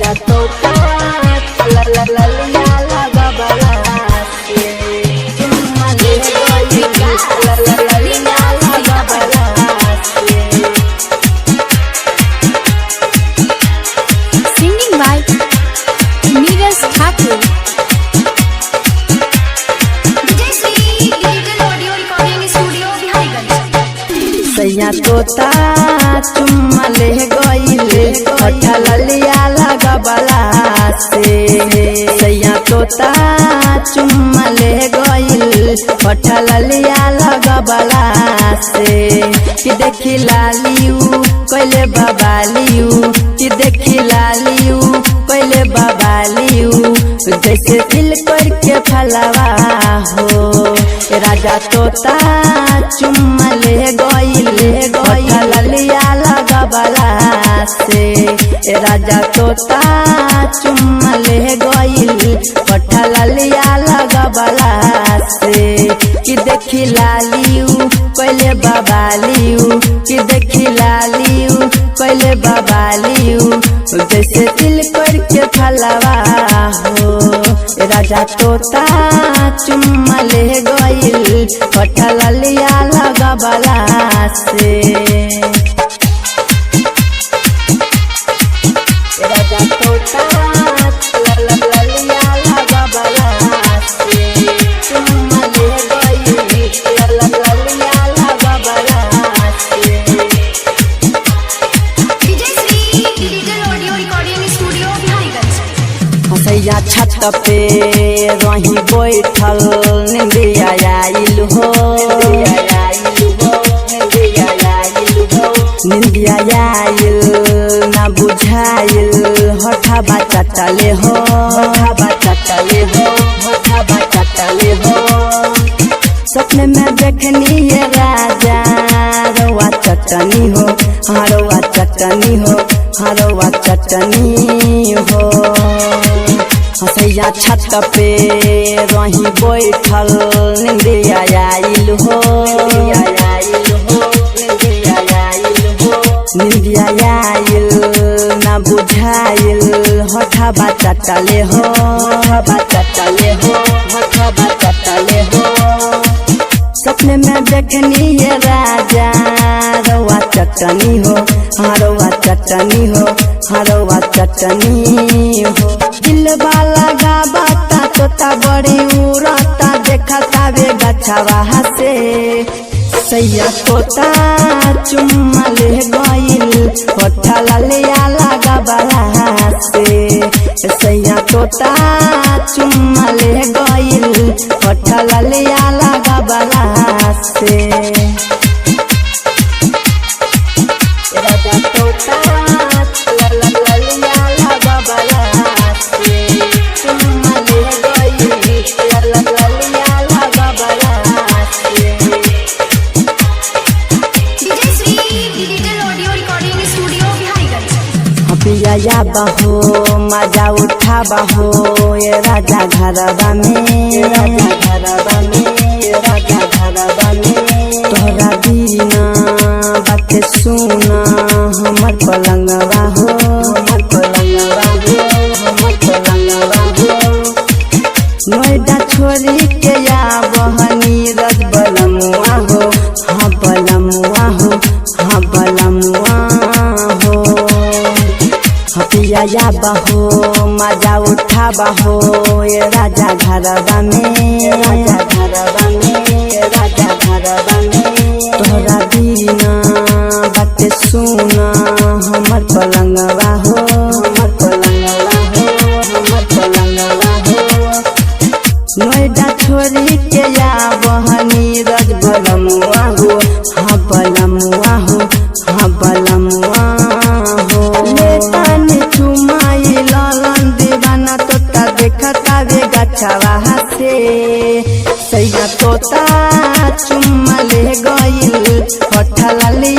राजा तोता ला ला ला ला ला बाबा से चुम्मा ले गइल ला ला ला ला ला बाबा से। Singing by Neeraj Thakur. Vijay digital audio recording studio Biharigunj. सैया तोता चुम्मा ले गइले हठा ललिया लगबला से। सैया तोता चुम्मा ले गइल हठा ललिया लगबला से। कि देखी लालियू कइले बाबालियू, कि देखी लालियू कइले बाबालियू, जैसे दिल करके फलवा हो। राजा तोता चुम्मा ले गइल ललिया लगबला से। राजा तोता चुम्मा ले गइल पठा ललिया लगबला से। कि देखी लालियू कइले बाबालियू, कि देखी लालियू कइले बाबालियू, जैसे दिल करके फलवा हो। राजा तोता चुम्मा ले गइल पठा ललिया लगबला से। राजा तोता ला ला ललिया लगबला से चुम्मा ले गइल ला ला ललिया लगबला से। Vijay digital audio recording studio Biharigunj. हसैया छत पे रही बैठल निंदिया आइल हो, निंदिया आइल ना बुझाइल हठाबा चटले हो, हठाबा चटले हो, हठाबा चटले हो। सपने में देखनी ये राजा रवा चटनी हो, हरवा चटनी हो, हरवा चटनी हो। हसैया छत पे रही बैठल निंदिया आइल हो, निंदिया आइल ना बुझाइल हठाबा चटले हो, हठाबा चटले हो, हठाबा चटले हो। सपने में देखनी ये राजा रवा चटनी हो, हरवा चटनी हो, हरवा चटनी हो। दिल वाला गाबता तोता बड़ी उड़ता देखता वे गछवा से। सैया तोता चुम्मा ले गइल होठा ललिया लगबला से। सैया तोता चुम्मा ले गइल होठा ललिया लगबला से। राजा तोता ला ला ललिया लगबला से चुम्मा ले गइल ला ला ललिया लगबला से। Vijay digital audio recording studio Biharigunj. पिया बहो मजा उठा बहो ये राजा घरबा में, राजा घरबा में, राजा घरबा में। तोहरा बिना बात सुना हमर पलंगवा हो, हमर पलंगवा हो, हमर पलंगवा हो। नोएडा छोरी के या बहनी रज बलमुआ हो, हाँ बलमुआ हो, हाँ बलमुआ हो। हपिया बहो मजा उठा बहो ये राजा घरबा में, राजा घरबा में, राजा घरबा में। तोहरा बिना बात सुना हमर पलंगवा हो, हमर पलंगवा हो, हमर पलंगवा हो। नोएडा छोरी के या बहनी रज बलमुआ हो, हाँ बलमुआ हो, हाँ बलमुआ हो। लेतान चुमाई ललन दीवाना तोता देखता वे गछवा से। सैया तोता चुम्मा ले गइल होठा ललिया